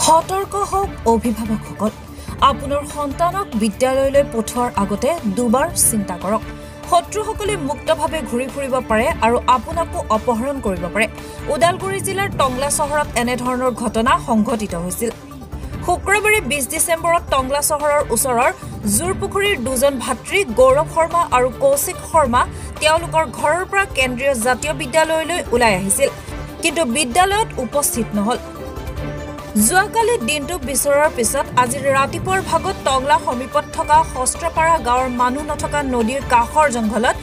সতৰ্ক হওক অভিভাৱকসকল, আপোনাৰ সন্তানক বিদ্যালয়লৈ পঠোৱাৰ আগতে দুবাৰ চিন্তা কৰক। শত্ৰুসকলে মুক্তভাৱে ঘূৰি ফুৰিব পাৰে আৰু আপোনাকো অপহৰণ কৰিব পাৰে। ওদালগুৰি জিলাৰ টংলা চহৰত এনেধৰণৰ ঘটনা সংঘটিত হৈছিল। শুক্ৰবাৰে 20 ডিচেম্বৰত টংলা চহৰৰ ওচৰৰ জোৰপুখুৰীৰ দুজন ভাতৃ গৌৰৱ শৰ্মা আৰু কৌশিক শৰ্মা তেওঁলোকৰ ঘৰৰ পৰা কেন্দ্ৰীয় জাতীয় বিদ্যালয়লৈ ওলাই আহিছিল, কিন্তু বিদ্যালয়ত উপস্থিত নহ'ল। যোৱাকালি দিনটো বিচৰাৰ পিছত আজি ৰাতিপুৱাৰ ভাগত টংলা সমীপত থকা শস্ত্ৰপাৰা গাঁৱৰ মানুহ নথকা নদীৰ কাষৰ জংঘলত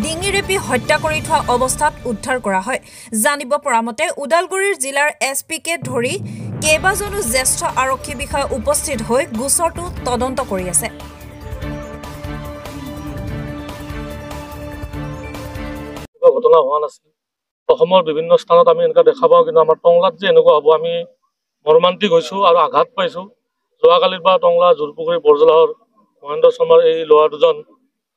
ডিঙি ৰেপি হত্যা কৰি থোৱা অৱস্থাত উদ্ধাৰ কৰা হয়। জানিব পৰা মতে ওদালগুৰিৰ জিলাৰ এছ পিকে ধৰি কেইবাজনো জ্যেষ্ঠ আৰক্ষী বিষয়া উপস্থিত হৈ গোচৰটো তদন্ত কৰি আছে। ঘটনা হোৱা নাছিল অসমৰ বিভিন্ন স্থানত আমি এনেকুৱা দেখা পাওঁ, কিন্তু আমাৰ টংলাত যে এনেকুৱা হ'ব আমি মৰ্মান্তিক হৈছোঁ আৰু আঘাত পাইছোঁ। যোৱাকালিৰ পৰা টংলা জোৰপুখুৰী বৰজলাহৰ মহেন্দ্ৰ শৰ্মাৰ এই ল'ৰা দুজন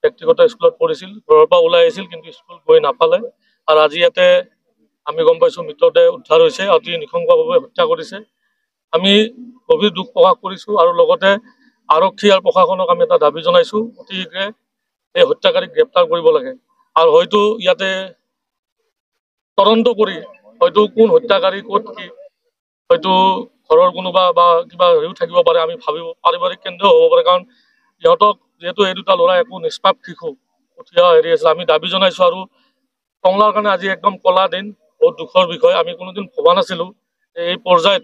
ব্যক্তিগত স্কুলত পঢ়িছিল, ঘৰৰ পৰা ওলাই আহিছিল কিন্তু স্কুল গৈ নাপালে আৰু আজি ইয়াতে আমি গম পাইছোঁ মৃতদেহ উদ্ধাৰ হৈছে, অতি নৃশংসভাৱে হত্যা কৰিছে। আমি গভীৰ দুখ প্ৰকাশ কৰিছোঁ আৰু লগতে আৰক্ষী আৰু প্ৰশাসনক আমি এটা দাবী জনাইছোঁ, অতি শীঘ্ৰে এই হত্যাকাৰীক গ্ৰেপ্তাৰ কৰিব লাগে আৰু হয়তো ইয়াতে তদন্ত কৰি হয়তো কোন হত্যাকাৰী ক'ত কি হয়তো ঘৰৰ কোনোবা বা কিবা হেৰিও থাকিব পাৰে, আমি ভাবিব পাৰিবাৰিক কেন্দ্ৰও হ'ব পাৰে, কাৰণ ইহঁতক যিহেতু এই দুটা ল'ৰা একো নিষ্পাপ শিশু উঠি অহা হেৰি আছিল। আমি দাবী জনাইছোঁ আৰু টংলাৰ কাৰণে আজি একদম কলা দিন, বহুত দুখৰ বিষয়। আমি কোনোদিন ভবা নাছিলোঁ এই পৰ্যায়ত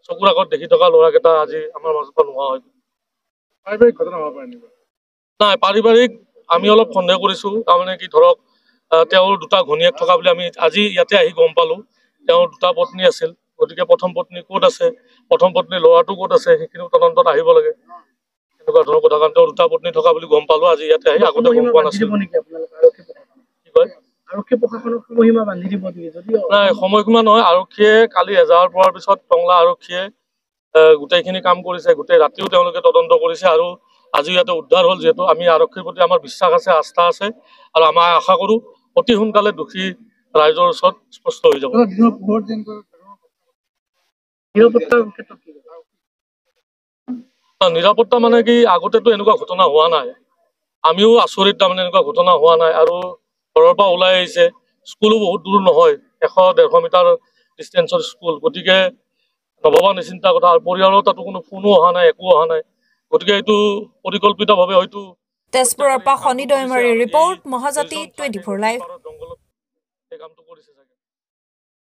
চকুৰ আগত দেখি থকা ল'ৰাকেইটা আজি আমাৰ মাজৰ পৰা নোহোৱা হৈ গ'ল। পাৰিবাৰিক ঘটনা হ'ব পাৰে নেকি? নাই, পাৰিবাৰিক আমি অলপ সন্দেহ কৰিছোঁ। তাৰমানে কি ধৰক তেওঁৰ দুটা ঘৈণীয়েক থকা বুলি আমি আজি ইয়াতে আহি গম পালোঁ। তেওঁৰ দুটা পত্নী আছিল, গতিকে প্ৰথম পত্নী ক'ত আছে, প্ৰথম পত্নীৰ ল'ৰাটো ক'ত আছে, সেইখিনিও তদন্তত আহিব লাগে, এনেকুৱা ধৰণৰ কথা। কাৰণ তেওঁৰ দুটা পত্নী থকা বুলি গম পালোঁ আজি ইয়াতে আহি, আগতে গম পোৱা নাছিলোঁ। কি কয় নাই, সময়সীমা নহয়, আৰক্ষীয়ে কালি এজাহাৰ পোৱাৰ পিছত টংলা আৰক্ষীয়ে গোটেইখিনি কাম কৰিছে, গোটেই ৰাতিও তেওঁলোকে তদন্ত কৰিছে আৰু আজি ইয়াতে উদ্ধাৰ হ'ল। যিহেতু আমি আৰক্ষীৰ প্ৰতি আমাৰ বিশ্বাস আছে, আস্থা আছে আৰু আমাৰ আশা কৰোঁ অতি সোনকালে দোষী ৰাইজৰ ওচৰত স্পষ্ট হৈ যাব। নিৰাপত্তা মানে কি, আগতেতো এনেকুৱা ঘটনা হোৱা নাই, আমিও আচৰিত, তাৰমানে এনেকুৱা ঘটনা হোৱা নাই আৰু ঘৰৰ পৰা ওলাই আহিছে, স্কুলো বহুত দূৰ নহয়, 100-150 মিটাৰ ডিষ্টেঞ্চৰ স্কুল, গতিকে নভবা নিচিন্তা কথা। আৰু পৰিয়ালৰ তাতো কোনো ফোনো অহা নাই, একো অহা নাই, গতিকে এইটো পৰিকল্পিতভাৱে হয়তো। তেজপুৰৰ পৰা শনি দৈমাৰীৰ ৰিপৰ্ট, মহাজাতি 24 লাইভ।